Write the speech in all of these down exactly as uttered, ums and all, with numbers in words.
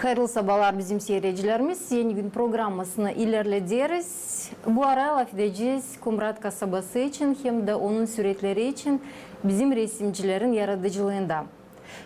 Hayırlı sabalar, bizim siiredicilerimiz. Eni Gün programmasını ilerlederiz. Bu ara lafedecez Komrat kasabası için hem dä onun süretleri için bizim resimcilerin yaradıcılıında.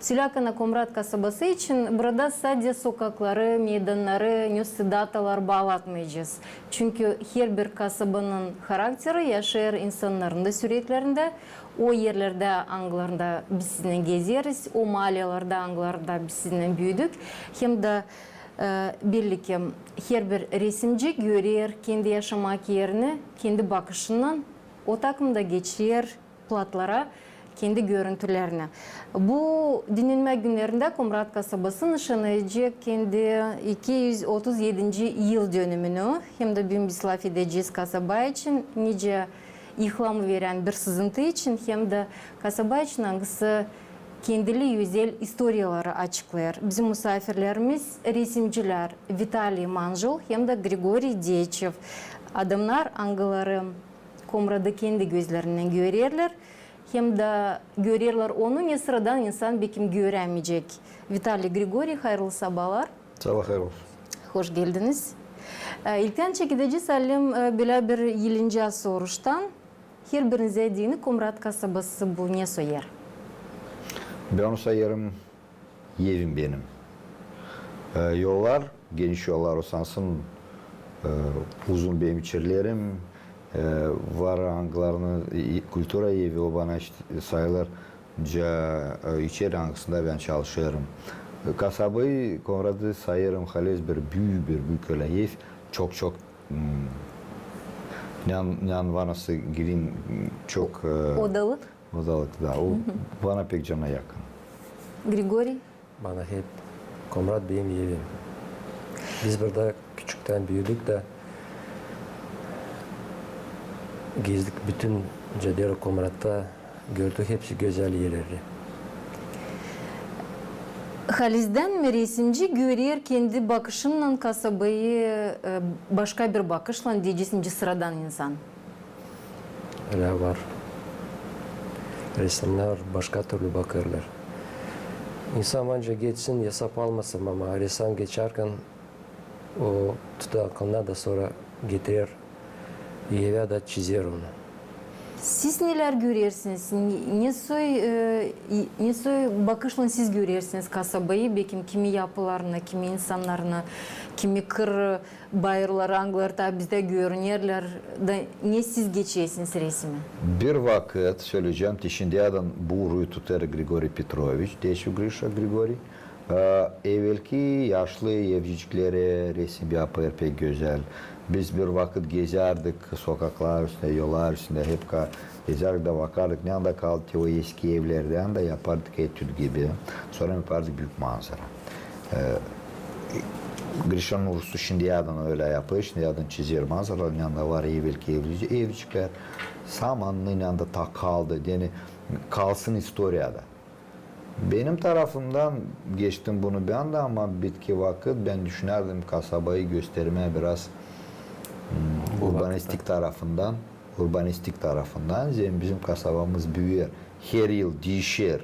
Söläkän Komrat kasabası için burada sade sokakları, meydannarı, nesä datalar baalatmayacez. Çünkü herbir kasabanın harakteri yaşêêr insannarın da süretlerindä, o erlerdä, angılarında biz sizinnän gezeriz, o maalelerdä, angılarında biz sizinnän büüdük. Hem dä, e, belli ki, herbir resimci görer kendi yaşamak erini kendi bakışından, o takımda geçer platlara kendi görüntülerini. Bu dinnenmä günnerindä Komrat kasabası nışanlayacek kendi iki üz otuz edinci yıldönümünü, hem dä büün biz lafedecez kasaba için, nicä ihlam verän bir sızıntı için, hem dä kasaba için, angısı kendili özel istoriyaları açıklêêr. Bizim musaafirlerimiz resimcilär Vitaliy Manjul hem dä Grigoriy Deçev. Adamnar, angıları Komradı kendi gözlerinnän görerlär, hem dä görerlär onu, ne sıradan insan bekim görämeyecek. Vitaliy, Grigoriy, hayırlı sabalar. Sabaa hayır olsun. Hoş geldiniz. E, ilktän çekidecez, Alim, e, bölä bir ilince soruştan. Herbirinizä deyni, Komrat kasabası bu nesoy er? Bän onu sayêrım evim benim. E, yollar, geniş yollar, o sansın, e, uzun benim içerilerim, e, var angılarını, e, kultura evi, o bana işte sayılır, ca, e, içeri angısında bän çalışêrım. E, kasabayı, Komradı sayêrım, haliz bir büük, bir büük ölä ev, çok-çok, m, ne an-, ne anvana gireyim, çok, e, odalık. Odalık, da. O bana pek cana yakın. Grigoriy? Bana hep Komrat benim evim. Biz burada küçüktän büüdük dä gezdik bütün Cadero Komratta, gördük hepsi gözäl erleri. Halizdän mi resimci görer kendi bakışınnan kasabayı, e, başka bir bakışlan, deyecez, nicä sıradan insan? Ölä var. Ressamnar başka türlü bakêrlar. İnsan bence geçsin, esap almasın, ama ressam geçärkän o tutar aklında da sora getirer evä da çizer onu. Siz nelär görersiniz? Ne, nesoy, e, i-, nesoy bakışlan siz görersiniz kasabayı, bekim kimi yapılarını, kimi insannarını, kimi kır bayırları, angıları taa bizdä görünerlär, da ne siz geçersiniz resimi? Bir vakıt, söleyecäm, te şindiyädän bu uruyu tutêr Grigoriy Petroviç, Deçev Grişa Grigoriy. E, evelki yaşlı evcikleri resim yapêr pek gözäl. Biz bir vakıt gezärdik sokaklar üstündä, yollar üstündä, hep ka-, gezärdik da bakardık, neredä kaldı o eski evlerdän dä yapardık etüt gibi. Sora yapardık büük manzara. E, Grişanın urusu şindiyädän ölä yapêr, şindiyädän çizer manzaralar, neredä var evelki evci-, evciklär. Samanın neredä taa kaldı, deyni kalsın istoriyada. Benim tarafımdan, geçtim bunu bän dä, ama bitki vakıt bän düşünärdim kasabayı göstermää biraz, m, urbanistik tarafından, urbanistik tarafından. Zerä bizim kasabamız büüyer, her yıl diişer.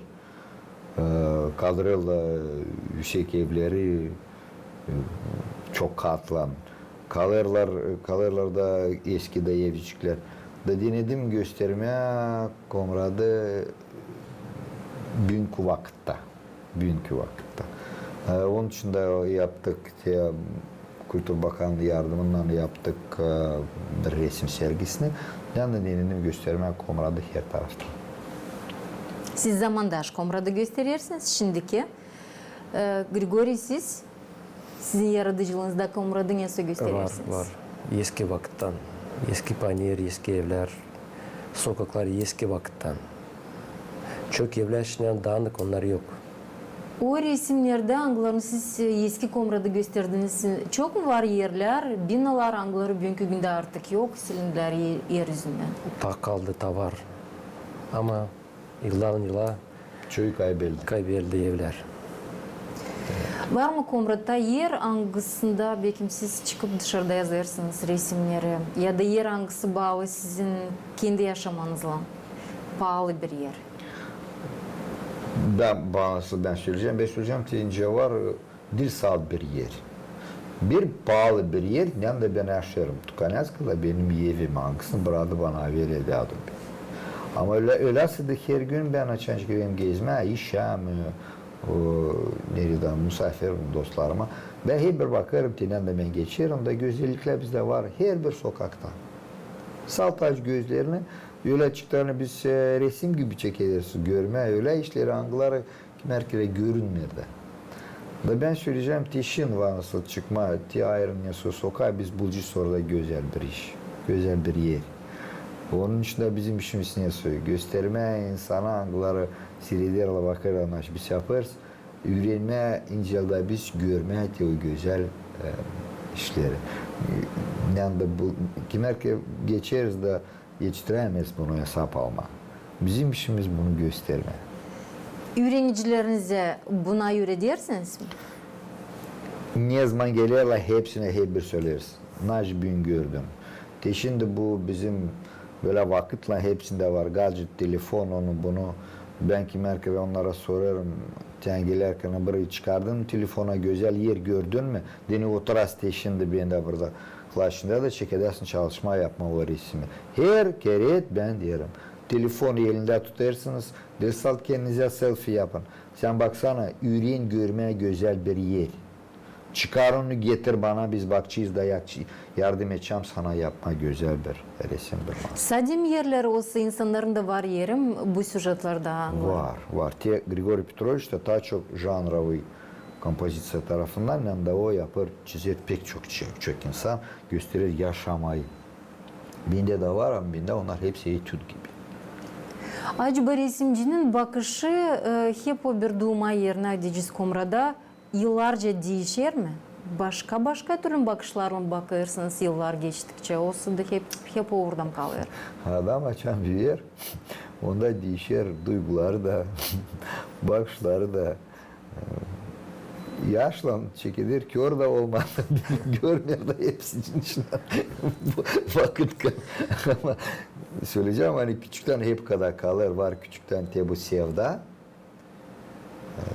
E, kaldırêrlar üüsek evleri, e, çok katlan. Kalêrlar, kalêrlar da eski dä evciklär. Da denedim göstermää Komradı büünkü vakıtta. Büünkü vakıtta. E, onun için dä yaptık, te, Kultura bakanının yardımınnan yaptık, e, bir resim sergisini. Hem dä denedim göstermää Komradı her taraftan. Siz zamandaş Komradı gösterersiniz, şindiki. E, Grigoriy, siz, sizin yaradıcılıınızda Komradı nesoy gösterersiniz? Var, var. Eski vakıttan, eski panir, eski evlär, sokaklar eski vakıttan. Çok evlär şindi daanik, onnar yok. O resimnerdä, angılarını siz, e, eski Komradı gösterdiniz, çok mu var erlär, binalar, angıları büünkü gündä artık yok, silindilär e-, er üzündän? Taa kaldı, taa var. Ama yıldan yıla çoyu kaybeldi. Kaybeldi evlär. Var mı Komratta er, angısında, bekim, siz çıkıp dışarıda yazêrsınız resimneri? Ya da er, angısı baalı sizin kendi yaşamanızlan? Paalı bir er. Bän, bana, bän söleyecäm, bän söleyecäm, te nicä var, e, Diil salt bir er. Bir paalı bir er, neredä bän yaşêêrım. Tukanetskada benim evim, angısını burada bana vererlär. Ama ölä, öläsä dä hergün bän açan çıkêrım gezmää, işä mi, o, neredä, musaafir dostlarıma. Bän hep bir bakêrım, te neredä bän geçerim, da gözelliklär bizdä var, herbir sokakta. Salt aç gözlerini, ölä çıktı, ani biz, e, resim gibi çekederiz, görmää, ölä işleri, angıları kimär kerä görünmeer dä. Da bän söleyecäm, te şindi var nasıl çıkmaa, te ayırın nesoy sokaa, biz bulacez orada gözäl bir iş, gözäl bir er. Onun için dä bizim işimiz nesoy, göstermää insana, angıları siirederlär, bakêrlar, ne iş biz yapêrız, üürenmää, incä dä biz görmää te o gözäl, e, işleri. Neredä bu, kimär kerä geçeriz da etiştirämeeriz bunu esap almaa. Bizim işimiz bunu göstermää. Üürenicilerinizä buna üüredersiniz mi? Ne zaman gelerlär, hepsinä hep bir söleriz. Ne iş büün gördün. Te şindi bu bizim bölä vakıtlan hepsindä var gadjet, telefon, onu, bunu. Bän kimär kerä onnara sorêrım, te gelerkän, biri çıkardın mı telefona, gözäl er gördün mü? Deyni oturasın te şindi bendä burada. Klasında da çekedäsin çalışma yapmaa o resimi. Her kerä bän deerim. Telefon elindä tutêrsınız, diil salt kendinizä selfi yapın. Sän baksana, üüren görmää gözäl bir er. Çıkar onu, getir bana, biz bakacez da ya-, yardım edecäm sana yapmaa gözäl bir resim, bir manzara. Sade mi erlär, osa insannarın da var eri bu süjetlerdä? Var, var. Te Grigoriy Petroviç dä taa çok janrovıy kompoziţiya tarafından, neredä o yapêr, çizer pek çok, çok, çok insan, gösterer yaşamayı. Bendä dä var, ama bendä onnar hepsi etüt gibi. Acaba resimcinin bakışı, e, hep o bir duuma erinä deyecez Komrada, yıllarca diişer mi? Başka-başka türlü bakışlarlan bakêrsınız yıllar geçtikçä, osa da hep, hep o uurda mı kalêr? Adam açan büüyer, onda diişer duyguları da, bakışları da. Yaşlan çekeder, kör dä olmaa, görmeer dä hepsinin içindä vakıt. Ama söleyecäm, ani küçüktän hep kadar kalêr, var küçüktän te bu sevda.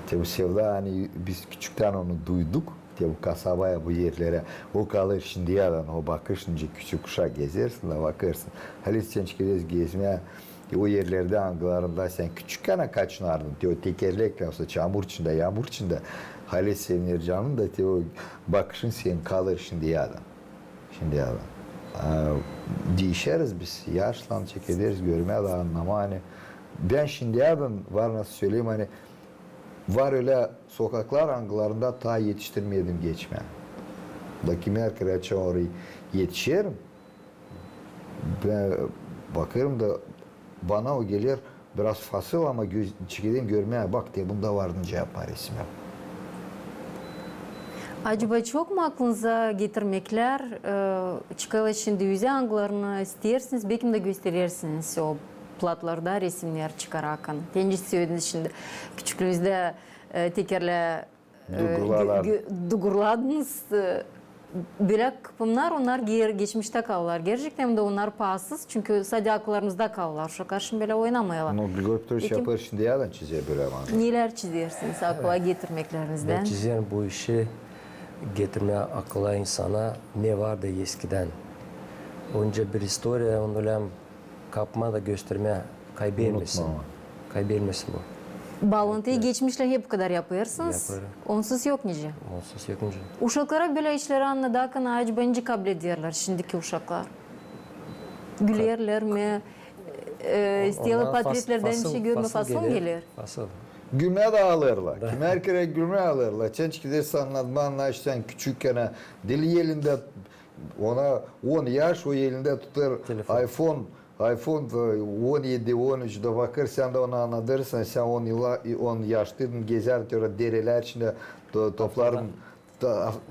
Te bu sevda, ani biz küçüktän onu duyduk, te bu kasabaya, bu erlerä. O kalêr şindiyädän, o bakış, nicä küçük uşak gezersin da bakêrsın. Halizdän çıkêrız gezmää, o erlerdä, angılarında sän küçükkän kaçınardın, te o tekerleklän, osa çamur içindä, yaamur içindä, halizdän sevinär canın da, te o bakışın senin kalêr şindiyädän. Şindi ya, e, diişeriz biz, yaşlan çekederiz görmää da annamaa, ani bän şindiyädän, var nasıl söleyim, ani var ölä sokaklar, angılarında taa etiştirmedim geçmää. Da kimär kerä açan orayı etişerim, bän bakêrım da bana o geler, biraz fasıl, ama göz, çekederim görmää, bak, te bunda var nicä yapmaa resim. Acaba çok mu aklınıza getirmeklär, e, çıkêrlar şindi üzä, angılarını isteersiniz, bekim dä gösterersiniz o platlarda resimnär çıkarakın? Te nicä sölediz şindi, küçüklüünüzdä, e, tekerlää dugurladınız. Bölä kıpımnar, onnar ge-, geçmiştä kalêrlar. Gerçektän dä onnar paasız, çünkü sade akıllarımızda kalêrlar. Uşaklar şindi bölä oynamayallar. No, Grigoriy Petroviç yapêr şindiyädän, çizer bölä manzara. Nelär çizersiniz akıla getirmeklerizdän? Bän çizerim bu işi, getirmää akıla insana, ne vardı eskidän. Onca bir istoriya, onu ölä kapmaa da göstermää, kaybelmesin. Unutmamaa. Kaybelmesin bu. Baalantıyı geçmişlän hep bu kadar yapêrsınız. Yapêrım. Onsuz yok nicä. Onsuz yok nicä. Uşaklara bölä işleri annadakın, acaba nicä kablederlär şindiki uşaklar? Gülerlär mi? E, isteerlär portretlerdän bir şey görmää, fasıl geler. Fasıl. Gülmää dä alêrlar. Kimär kerä gülmää alêrlar. Çençik dä sän annadmaa, sän küçükkän, diil elindä Ona on yaş, o elindä tutêr iPhone, iPhone on edi, on üç, da bakêr, sän dä ona annadêrsın, sän on yaştıydın, gezärdin derelär içindä, toplardın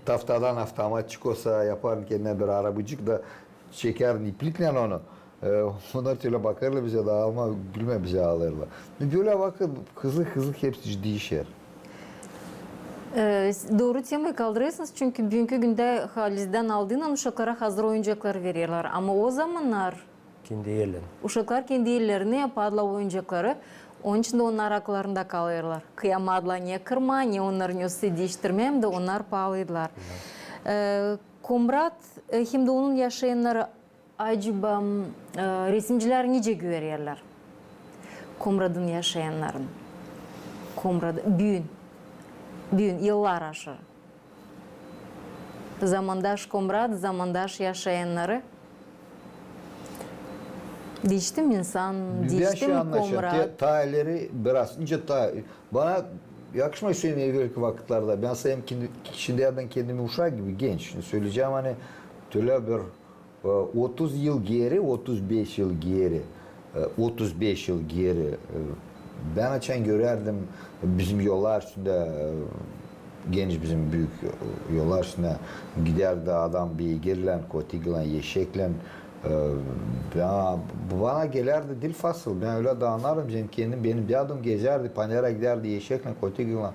taftadan avtomatçık, osa yapardın kendinä bir arabacık da çekärdin ipliklän onu. Onnar ölä bakêrlar bizä da, ama gülmää bizä alêrlar. Bölä vakıt hızlı-hızlı hepsi diişer. Dooru temayı kaldırêrsınız, çünkü büünkü gündä halizdän aldıynan uşaklara hazır oyuncaklar vererlär. Ama o zamannar kendi ellerinä, uşaklar kendi ellerinä yapardılar oyuncakları. Onun için dä onnar akıllarında kalêrlar. Kıyamadılar ne kırmaa, ne onnarın üstünü diiştirmää, hem dä onnar paalıydılar. E, Komrat, e, hem dä onun yaşayannarı, acaba, e, resimcilär nicä görerlär Komradın yaşayannarını? Komrad, büün, büün, yıllar aşırı. Zamandaş Komrat, zamandaş yaşayannarı. Diişti mi insan, diişti mi Komrat? Taa ileri biraz, nicä taa, bana yakışmêêr sölemää evelki vakıtlarda. Bän sayêrım, şindiyerdän kendimi uşak gibi genç. Söleyecäm, ani tölä bir, e, otuz yıl geeri, otuz beş yıl geeri, e, otuz beş yıl geeri, e, bän açan görärdim bizim yollar üstündä, e, genç bizim büük yollar üstündä gidärdi adam beygirlän, kotiglän, eşeklän. E, bana, bana gelärdi diil fasıl. Bän ölä dä annardım, benim kendim, benim dädum gezärdi, panera gidärdi eşeklän, kotiglän.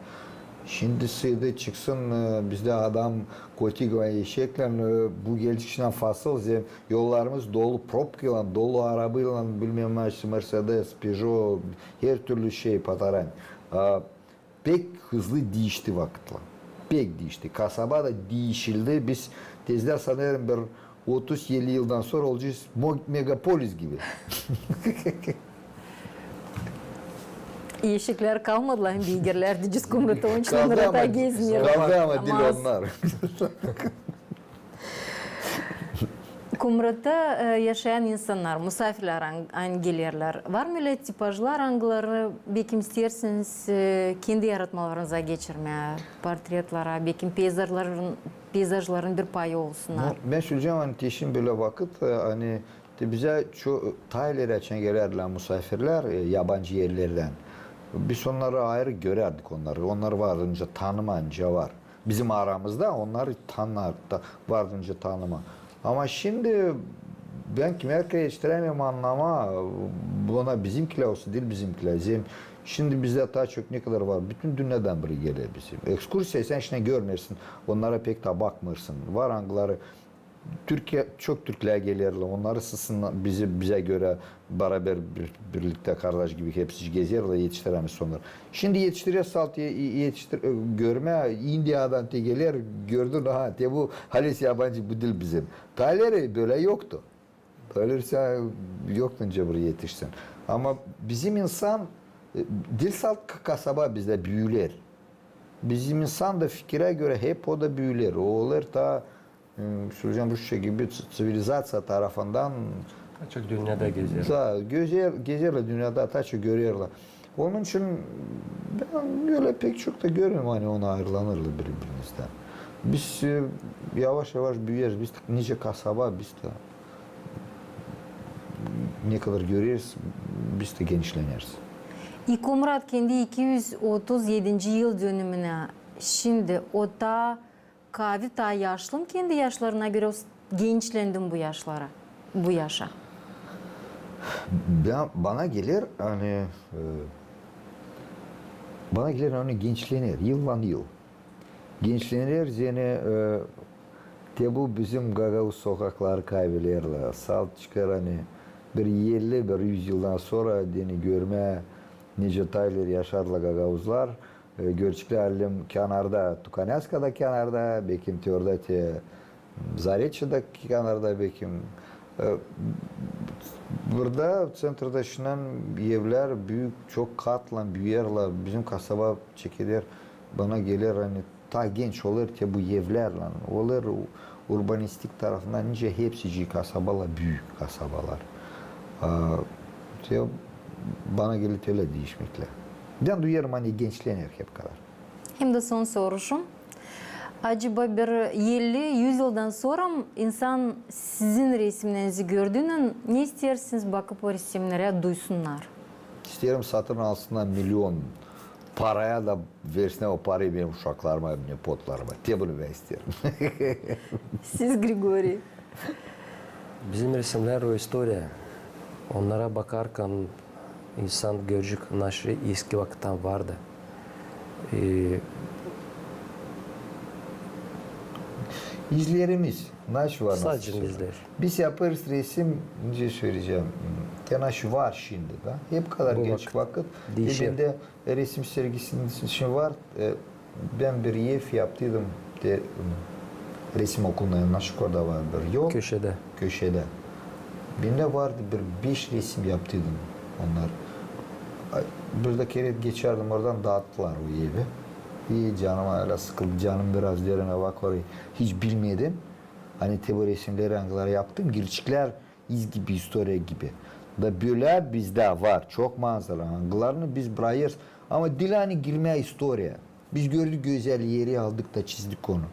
Şindi sıydı çıksın, e, bizdä adam kotiglän, eşeklän, e, bu gelecek içindän fasıl, zem yollarımız dolu probkaylan, dolu arabaylan, bilmäm, Mersedes, Peugeot, her türlü şey, pataran. A, pek hızlı diişti vakıtlar. Pek diişti. Kasaba da diişildi. Biz tezdä sanêrım bir otuz elli yıldan sora olacez mo-, megapolis gibi. Eşeklär kalmadılar, hem beygirlär, deyecez, Komratta, onun için onnar taa gezmeer. Kaldı ama diil onnar. Komratta, e, yaşayan insannar, musaafirlär, an-, ani gelerlär. Var mı ölä tipažlar, angıları, bekim, isteersiniz, e, kendi yaratmalarınıza geçirmää, portretlerä, bekim, peyzažların, peyzažların bir payı olsunnar? Bän söleyecäm, ani te şindi bölä vakıt, e, ani te bizä ço-, taa ileri açan gelärdilär musaafirlär, e, yabancı erlerdän. Biz onnarı ayırı görärdik onnarı. Onnarı vardınca tanımaa, nicä var. Bizim aramızda onnarı tanırdık da, vardınca tanımaa. Ama şindi bän kimärä etiştirämeerim annamaa, buna bizimkilär olsun, diil bizimkilär. Zem, şindi bizdä taa çok ne kadar var, bütün dünnedän biri geler bizim. Ekskursiya, sän şindi görmeersin, onnara pek taa bakmêêrsın. Var angıları Türkiye, çok türklär gelerlär, onnarı sısın bizi, bizä görä baraber bir, birliktä kardaş gibi hepsi gezerlär, etiştirämeeriz onnarı. Şindi etiştireriz, salt e-, e-, etiştir-, e, görmää, İndiyadan te geler, gördün, aha, te bu halis yabancı, bu diil bizim. Taa ileri bölä yoktu. Taa ileri sän yoktu nicä bir etişsin. Ama bizim insan, e, diil salt k-, kasaba bizdä büüyer. Bizim insan da fikirä görä hep o da büüyer. O olêr taa, e, söleyecäm, rusça gibi ç-, ţivilizaţiya tarafından. Taa çok dünnedä gezer. Da, gezer, gezerlär dünnedä, taa çok görerlär. Onun için bän ölä pek çok da görmeerim, ani onu ayırlanırlar biri-birimizdän. Biz, e, yavaş-yavaş büüyeriz. Biz nicä kasaba, biz dä ne kadar göreriz, biz dä genişleneriz. İ Komrat kendi iki üz otuz edinci yıl dönümünä şindi o taa kaavi, taa yaşlı mı kendi yaşlarına görä, genişlendi mi bu yaşlara, bu yaşa? Bän, bana geler, ani, e, bana geler, ani genişlener yıllan yıl. Genişlener, zerä, e, te bu bizim gagauz sokakları kaavilerlär, salt çıkar, ani bir elli, bir üz yıldan sora deyni görmää, nicä taa ileri yaşarlar gagauzlar, e, görecek halim kenarda, Tukanäskada kenarda, bekim te orada te Zareçada kenarda, bekim. E, burada, ţentrda şindän evlär büük, çok katlan büüyerlär, bizim kasaba çekeder, bana geler, ani taa genç olêr te bu evlärlän, olêr u-, urbanistik tarafından nicä hepsicii kasabalar, büük kasabalar. A, te bana geler te ölä diişmeklär. Bän duyêrım, ani genişlener hep kadar. Hem dä son soruşum. Acaba bir elli, üz yıldan sora insan sizin resimnerinizi gördüynän ne isteersiniz bakıp o resimnerä duysunnar? İsteerim satın alsınnar milyon paraya da versinnär o parayı benim uşaklarıma, nepotlarıma. Te bunu bän isteerim. Siz, Grigoriy? Bizim resimnär o istoriya. Onnara bakarkan insan görecek, naşı eski vakıttan vardı. E, izlerimiz, naşı var, sadece izler. Biz yapêrız resim, nicä söleyecäm, Yanaşı var şindi da. Hep kadar geç vakıt. Bendä resim sergisinin için var. E, bän bir ev yaptıydım. De, resim okuluna yanaşık orada var bir yol. Köşedä. Köşedä. Bendä vardı bir beş resim yaptıydım onnar. Ay, bir dä kerä geçärdim oradan, daattılar o evi. İi, canım ölä sıkıldı. Canım biraz derine bak orayı. Hiç bilmedim. Ani te bu resimneri, angıları yaptım, girçeklär iz gibi, istoriya gibi. Da bölä bizdä var çok manzara, angılarını biz bırayırız. Ama diil ani girmää istoriya. Biz gördük gözäl eri, aldık da çizdik onu.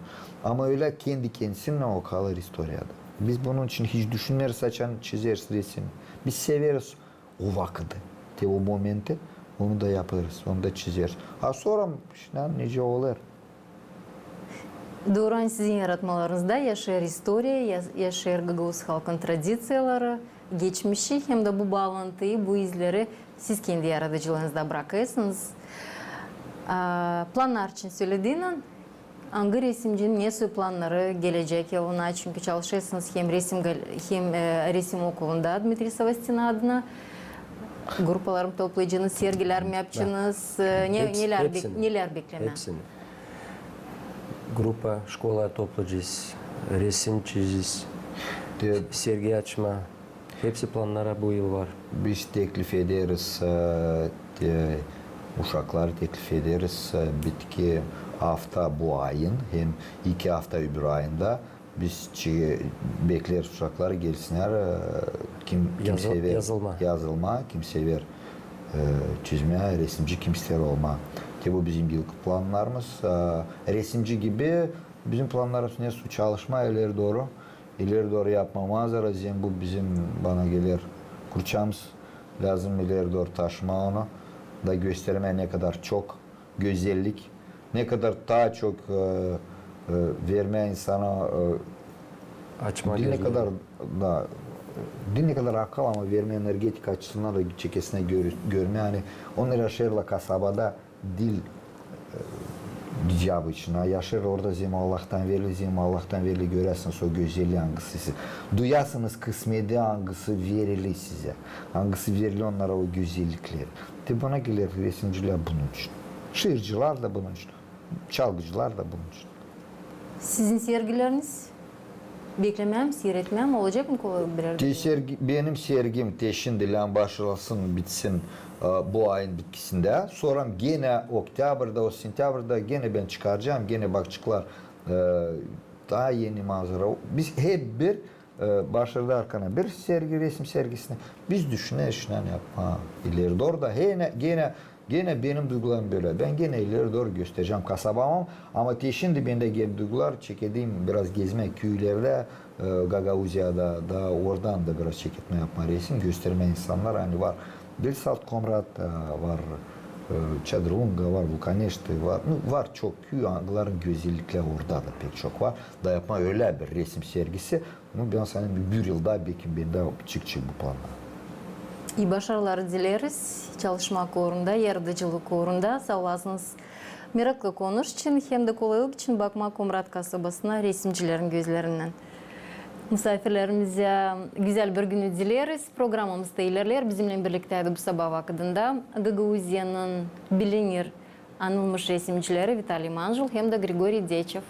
Ama ölä kendi kendisinnän o kalêr istoriyada. Biz bunun için hiç düşünmeeriz, açan çizeriz resim. Biz severiz o vakıdı, te o momenti, onu da yapêrız, onu da çizeriz. A sora, şindi, nicä olêr. Dooru, ani sizin yaratmalarınızda yaşêêr istoriya, ya-, yaşêêr gagauz halkın tradiţiyaları, geçmişi, hem dä bu baalantıyı, bu izleri siz kendi yaradıcılığınızda brakêrsınız. A, plannar için sölediniz, angı resimcinin ne soy plannarı gelecek yılına, çünkü çalışêrsınız hem resim gal-, hem, e, resim okulunda Dmitriy Savastin adına, grupaları mı toplayacınız, sergilär mi yapacınız, e, ne, nelär bek-, nelär beklemää? Hepsini. Grupa, şkola toplayacez, resim çizecez, sergi açma. Hepsi plannara bu yıl var. Biz teklif ederiz, e, e, uşakları teklif ederiz, e, bitki afta bu ayın hem iki afta öbür ayında. Biz çi-, bekleriz uşakları gelsinnär, e, kim, kim sever yazılmaa, kim sever, e, çizmää, resimci kim isteer olmaa. Te bu bizim yılkı plannarımız. E, resimci gibi bizim plannarımız ne soy çalışmaa ileri dooru. İleri dooru yapmaa manzara, zem bu bizim, bana geler, kurçamız. Lääzım ileri dooru taşımaa onu da göstermää ne kadar çok gözellik, ne kadar taa çok, e, e, vermää insana, e, açmaa diil ne kadar, da, diil ne kadar akıl, ama vermää energetika açısından da çekesinä gör-, görmää, ani onnar yaşêêrlar kasabada, diil, e, diyabı için, a yaşêêr orada, zem Allahtan verili, zem Allahtan verili, göräsiniz o gözelliyi, angısı siz duyasınız, kısmeti, angısı verili sizä, angısı verili onnara o gözellikleri. Te bana geler resimcilär bunun için, şiircilar da bunun için, çalgıcılar da bunun için. Sizin sergileriniz? Beklemää mi, siiretmää mi, olacek mı kolay birär? Te sergi, benim sergim te şindi lääzım başlasın, bitsin, e, bu ayın bitkisindä. Sora genä oktyabrda, o sentyabrda genä bän çıkaracam, genä bakaceklar, e, taa eni manzara. Biz hep bir, e, başardık arkana bir sergi, resim sergisini. Biz düşüneriz, düşüneriz yapmaa ileri dooru da. Genä, genä Genä benim duygularım bölä. Bän genä ileri dooru gösterecäm kasabamı, ama te şindi bendä genä duygular, çekedeyim biraz gezmää küülerdä, e, Gagauziyada, da oradan da biraz çeketmää, yapmaa resim, göstermää insannara, ani var Belsalt Komrat, e, var, e, Çadırlunga, var Vulkaneşti, var, nu, var çok küü, angıların gözelliklär orada da pek çok var. Da yapmaa ölä bir resim sergisi, nu, bän sanêrım, bir yıl taa bekim bendä çıkacek bu plannara. İi başarılar dileriz çalışmak uurunda, yaradıcılık uurunda. Saa olasınız meraklı konuş için hem dä kolaylık için bakmaa Komrat kasabasına resimcilerin gözlerinnän. Musaafirlerimizä gözäl bir günü dileriz. Programamız da ilerleer. Bizimnän birliktäydi bu sabaa vakıdında Gagauziyanın bilinir, anılmış resimcileri Vitaliy Manjul hem dä Grigoriy Deçev.